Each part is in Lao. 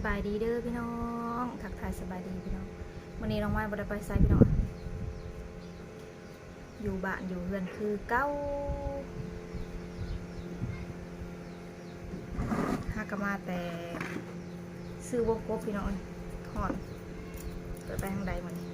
ສະບາຍດີເດີພີ່ນ້ອງ ທັກທາຍສະບາຍດີພີ່ນ້ອງ. ມື້ນີ້ນ້ອງມາຍບໍ່ໄດ້ໄປໃສພີ່ນ້ອງ ຢູ່ບ້ານຢູ່ເຮືອນຄືເກົ່າ. ຫາກະມາແຕ່ຊື້ວົງກົບພີ່ນ້ອງເອີຍ ຮ້ອນ ຈະໄປທາງໃດມື້ນີ້.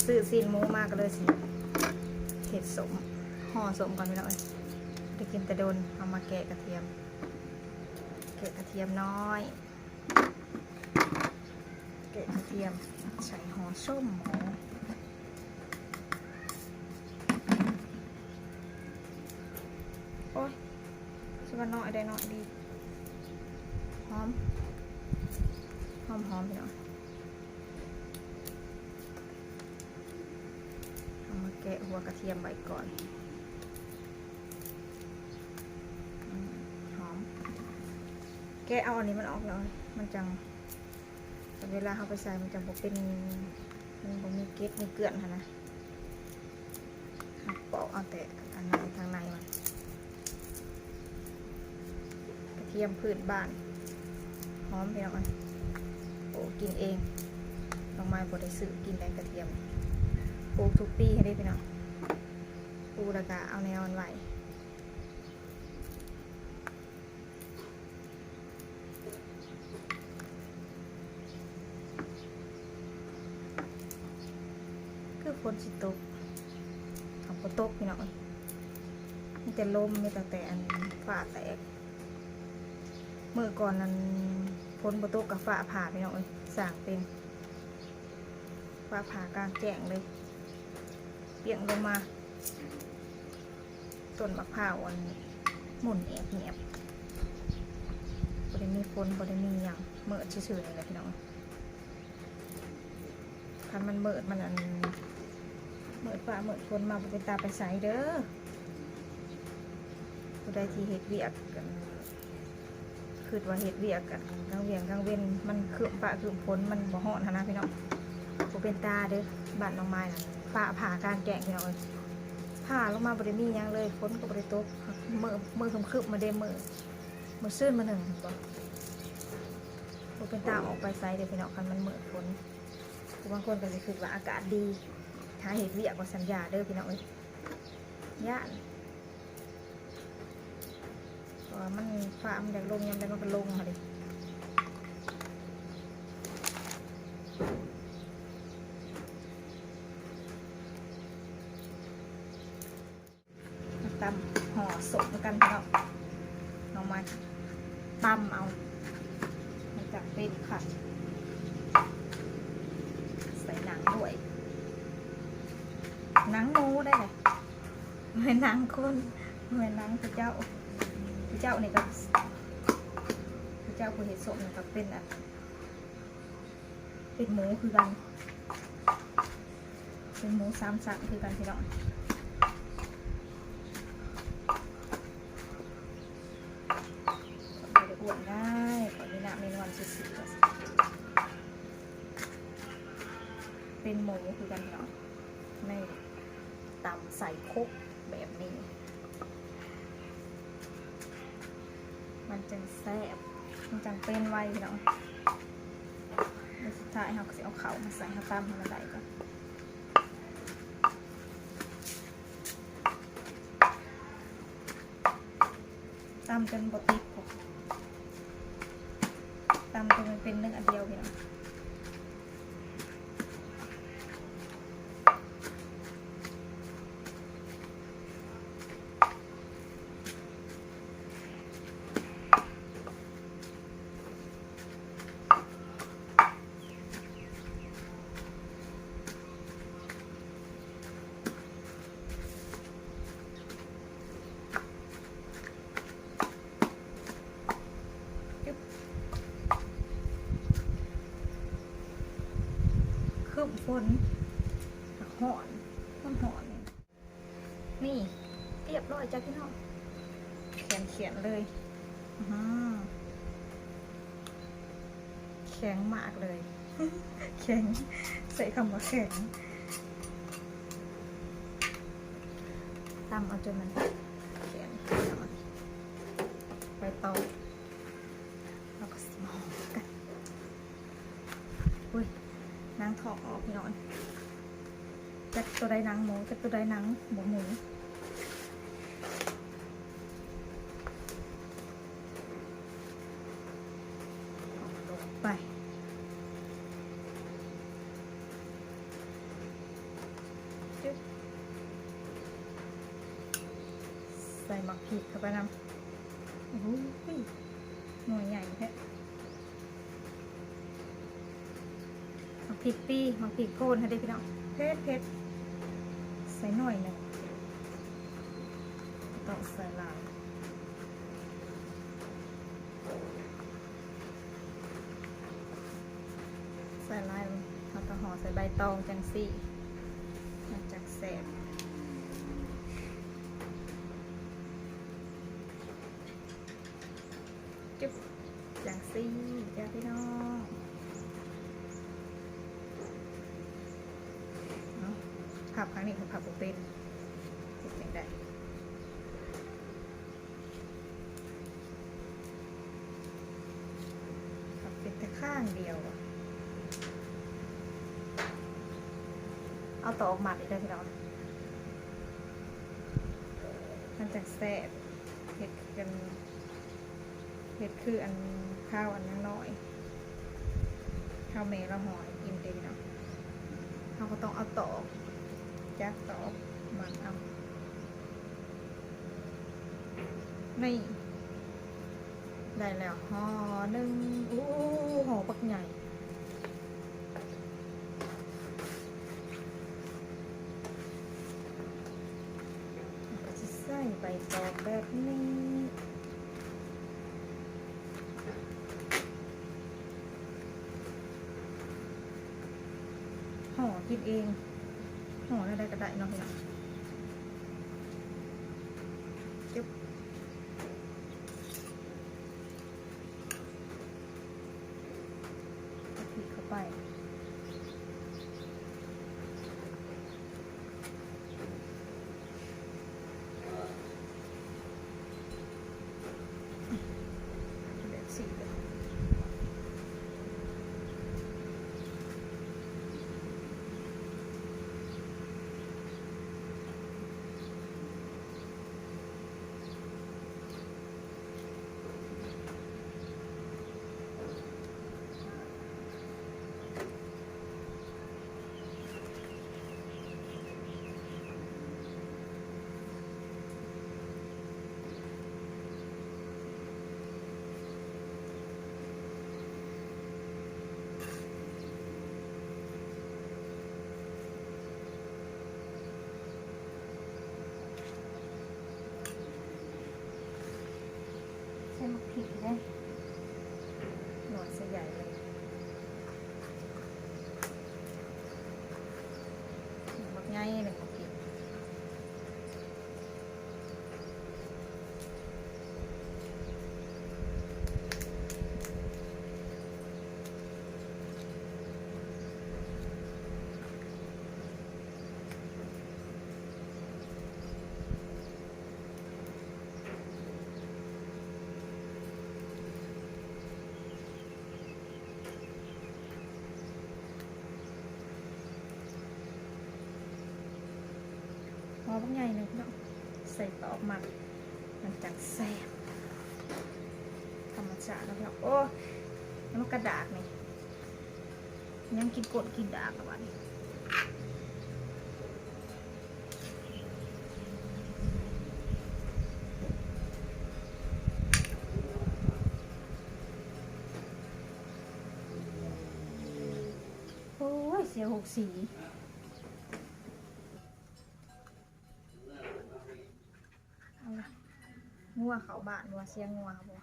ຊື້ຊີ້ນໝູມາກະເລີຍຊິເຮັດສົ້ມ ຫໍ່ສົ້ມກ່ອນພີ່ນ້ອງເອີຍ ໄດ້ກິນແຕ່ດົນ. ເອົາມາແກະກະທຽມ ແກະກະທຽມນ້ອຍ ແກະກະທຽມໃສ່ຫໍ່ສົ້ມໝູ. ໂອ້ຍ ຊິວ່ານ້ອຍໄດ້ນ້ອຍດີ ຫອມ ຫອມໆ ພີ່ນ້ອງ. ເອົາມາແກະຫົວກະທຽມໄວ້ກ່ອນ. ອືມ ຫອມ ແກະເອົາອັນນີ້ມັນອອກແລ້ວ ມັນຈັ່ງ ເວລາເຮົາໄປໃສ່ມັນຈັ່ງບໍ່ເປັນ ມັນບໍ່ມີເກັດມີເກື້ອນຫັ້ນນະ. ເຮົາປອກເອົາແຕ່ອັນໃນ ທາງໃນມັນ. ກະທຽມພື້ນບ້ານ ຫອມພີ່ນ້ອງເອີຍ ປູກກິນເອງ. ນ້ອງມາຍບໍ່ໄດ້ຊື້ກິນໄດ້ກະທຽມ ປູກທຸກປີເດ້ພີ່ນ້ອງ. ປູກແລ້ວກະເອົາແນວມັນໄວ້. ຄືຝົນຊິຕົກ ຫາກບໍ່ຕົກພີ່ນ້ອງເອີຍ ມີແຕ່ລົມ ມີຕັ້ງແຕ່ອັນຟ້າແຕກ. ມື້ກ່ອນນັ້ນຝົນບໍ່ຕົກກະຟ້າຜ່າພີ່ນ້ອງເອີຍ ສ້າງເປັນຟ້າຜ່າກາງແຈ້ງເລີຍ ປ່ຽງລົງມາ. ຕົ້ນໝາກພ້າວອັນໝຸ່ນແອບໆ ບໍ່ໄດ້ມີຝົນ ບໍ່ໄດ້ມີຫຍັງ ມືດຊື່ໆ ນີ້ແຫຼະພີ່ນ້ອງ. ຄັນມັນມືດ ມັນອັນ ມືດຟ້າມືດຝົນມາ ບໍ່ເປັນຕາໄປໃສເດີ. ຜູ້ໃດທີ່ເຮັດວຽກ ຄຶດວ່າເຮັດວຽກກັນກາງວຽກກາງເວັນ ມັນຄຶ້ມຟ້າຄຶ້ມຝົນ ມັນບໍ່ຮ້ອນຫັ້ນນະພີ່ນ້ອງ ບໍ່ເປັນຕາເດີ. ບ້ານນ້ອງມາຍນັ້ນ ຟ້າຜ່າກາງແຈ້ງພີ່ນ້ອງເອີຍ ຜ່າລົງມາບໍ່ໄດ້ມີຫຍັງເລີຍ ຝົນກະບໍ່ໄດ້ຕົກ. ມື້ ມື້ຄຶ້ມໆ ມາເດ້ ມື້ ມື້ຊືນມື້ໜຶ່ງ ເຫັນບໍ່ ບໍ່ເປັນຕາອອກໄປໃສເດີພີ່ນ້ອງ ຄັນມັນມືດຝົນ. ຜູ້ບາງຄົນກະຊິຄຶດວ່າອາກາດດີ ຖ້າເຮັດວຽກວ່າຊັ້ນ ຢ່າເດີພີ່ນ້ອງເອີຍ ຢ້ານ ເພາະວ່າມັນ ຟ້າມັນຢາກລົງ ຍາມໃດມັນກະລົງຫັ້ນເດ. ຕຳຫໍ່ສົ້ມນຳກັນພີ່ນ້ອງ ນ້ອງມາຍຕຳເອົາ ມັນຈະເປັນຄັກ ໃສ່ໜັງດ້ວຍ ໜັງໝູໄດ້ ບໍ່ແມ່ນໜັງຄົນ ບໍ່ແມ່ນໜັງພະເຈົ້າ ພະເຈົ້ານີ້ກະ ພະເຈົ້າຜູ້ເຮັດສົ້ມນີ້ກະເປັນອັນ ເປັນໝູຄືກັນ ເປັນໝູສາມຊັ້ນຄືກັນພີ່ນ້ອງ. ຂ້ອຍບໍ່ໄດ້ອ້ວນໄດ໋ ຂ້ອຍມີນ້ຳມີນວນຊື່ໆ ເປັນໝູຄືກັນພີ່ນ້ອງ. ນີ້ ຕຳໃສ່ຄົກແບບນີ້ ມັນຈັ່ງແຊບ ມັນຈັ່ງເປັນໄວພີ່ນ້ອງ. ແລ້ວສຸດທ້າຍເຮົາກະຊິເອົາເຂົ້າມາໃສ່ ເຮົາຕຳໃຫ້ມັນໄດ້ກ່ອນ. ຕຳຈົນບໍ່ຕິດ ຕຳຈົນມັນເປັນເນື້ອດຽວພີ່ນ້ອງ. ຄຶ້ມຝົນ ຮ້ອນ ຮ້ອນ. ນີ້ ລຽບຮ້ອຍຈ້າພີ່ນ້ອງ ແຂນຂຽນເລີຍ ອື ແຂງມາກເລີຍ ແຂງ ໃຊ້ຄຳວ່າແຂງ. ຕຳເອົາຈົນມັນແຂງ ໄປຕໍ່ ເຮົາກະຊິ ຖອກອອກ ພີ່ນ້ອງ ຈັກໂຕໃດໜັງໝູ ຈັກໂຕໃດໜັງບໍ່ໝູ. ໄປ ຈຶບ ໃສ່ໝາກພິກເຂົ້າໄປນຳ. ໂອ້ຍ ໜ່ວຍໃຫຍ່ແທ້. ໝາກພິກປີ ໝາກພິກໂພນຫັ້ນເດ້ພີ່ນ້ອງ ເຜັດໆ ໃສ່ໜ້ອຍໜຶ່ງ ບໍ່ຕ້ອງໃສ່ຫຼາຍ. ໃສ່ຫຼາຍ ເຮົາຕ້ອງຫໍ່ໃສ່ໃບຕອງຈັ່ງຊີ້ ມັນຈັ່ງແຊບ. ຈຶບ ຈັ່ງຊີ້ຈ້າພີ່ນ້ອງເນາະ. ພັບຂ້າງນີ້ ເຂົາພັບບໍ່ເປັນ ເຮັດຈັ່ງໃດ? ພັບເປັນແຕ່ຂ້າງດຽວ. ເອົາຕອກມັດອີກເດີພີ່ນ້ອງ ມັນຈັ່ງແຊບ. ເຮັດຄືກັນ ເຮັດຄືອັນ ຄາວອັນຍັງນ້ອຍ ຄາວແມ່ລາວຫໍ່ໃຫ້ກິນເດ້ພີ່ນ້ອງ. ເຮົາກໍຕ້ອງເອົາຕອກ ຈັບຕອກມັດເອົາ. ນີ້ ໄດ້ແລ້ວຫໍ່ໜຶ່ງ. ໂອ້ ຫໍ່ບັກໃຫຍ່. ກໍຊິໃສ່ໃບຕອງແບບນີ້ ຫໍ່ກິນເອງ ຫໍ່ແນວໃດກໍໄດ້ເນາະພີ່ນ້ອງ. ຈຶບ ເອົາພລິກເຂົ້າໄປ ແບບຊີ້ເດີ. ໃສ່ໝາກພິກເດ້ ໜ່ວຍໃສ່ໃຫຍ່ເລີຍ ບັກໃຫຍ່ເລີຍໝາກພິກ. ຫໍ່ບັກໃຫຍ່ໜຶ່ງເນາະ ໃສ່ຕອກມັດ ມັນຈັ່ງແຊບ ທຳມະຊາດເນາະ. ໂອ້ ຍັງມາກະດາກນີ້ ຍັງກິນກົ້ນກິນດາກລະບາດນີ້. ໂອ້ຍ ເສຍຫົກສີ. ເອົາລະ ງົວເຂົ້າບ້ານບໍ່ ເສຍງົວເຂົາບໍ່?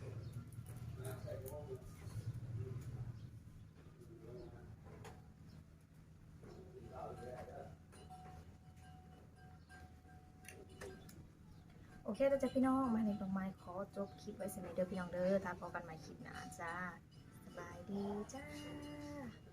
ເ ໂອເຄເດີຈ້າພີ່ນ້ອງ ມານີ້ນ້ອງໄມ້ຂໍຈົບຄລິບໄວ້ສ່ຳນີ້ເດີພີ່ນ້ອງເດີ ຖ້າພໍ້ກັນໃໝ່ຄລິບໜ້າຈ້າ ສະບາຍດີຈ້າ.